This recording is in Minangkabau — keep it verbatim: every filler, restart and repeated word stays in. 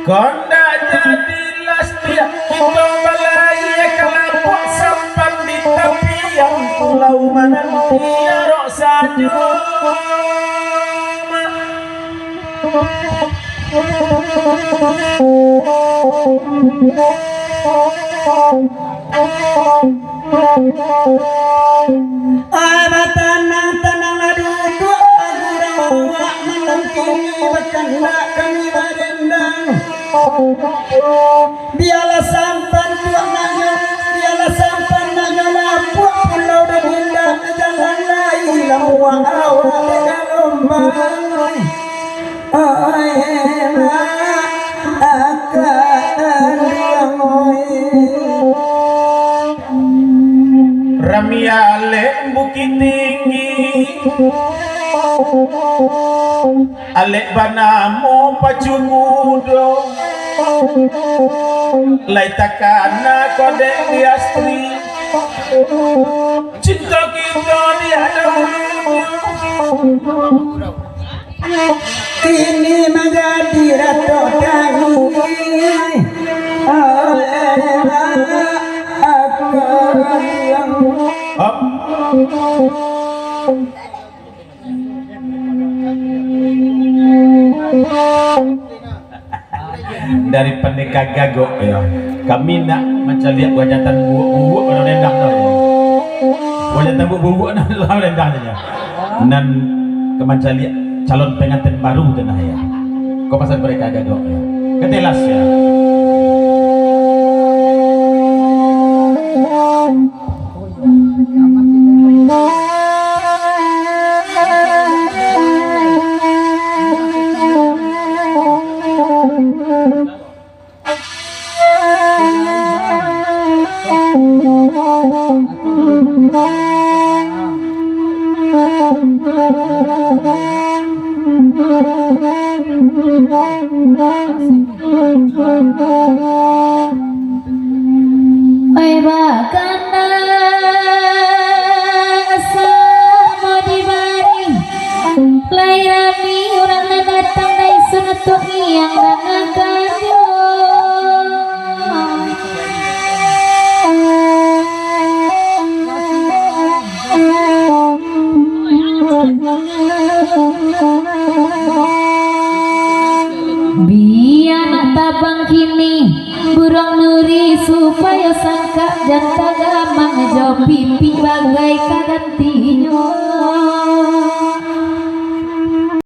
Kandak jadi lah satiok kito balayia ka labuah sampan di tapian pulau mananti arok sajo. Ai, batanang-tananglah duduak, bagurau awak, malam kini bakandak kami badendang. Bialah sampan tu anaknyo, bialah sampan anaknyo labuah pulau dan indak jalan lai, lamuah awak dek galombang. Oi, mak, akak anduang, oi. Rami alek Bukittinggi, alek banamo Pacu Mudo, lai takana ko dek di Astri. Cinto kito di adonyo. Kini manjadi ratok tangih. Hop. Dari pandeka gagok, yo. Kami nak mancaliak buah jantan bubuak-bubuak nan rendang tu, yo. Buah jantan bubuak-bubuak nan rendang tu, yo. Nan ka mancaliak calon pangantin baru tu nah, yo. Ko pasan pandeka gagok, yo. Katelas, yo. Oi, bakana samo dibari, lai rami urang nan datang dari sunutuak liang nan angkanyo. Bia nak tabang kini buruang nuri, supayo sangkak jan tagamang jo pipik bagai ka gantinyo.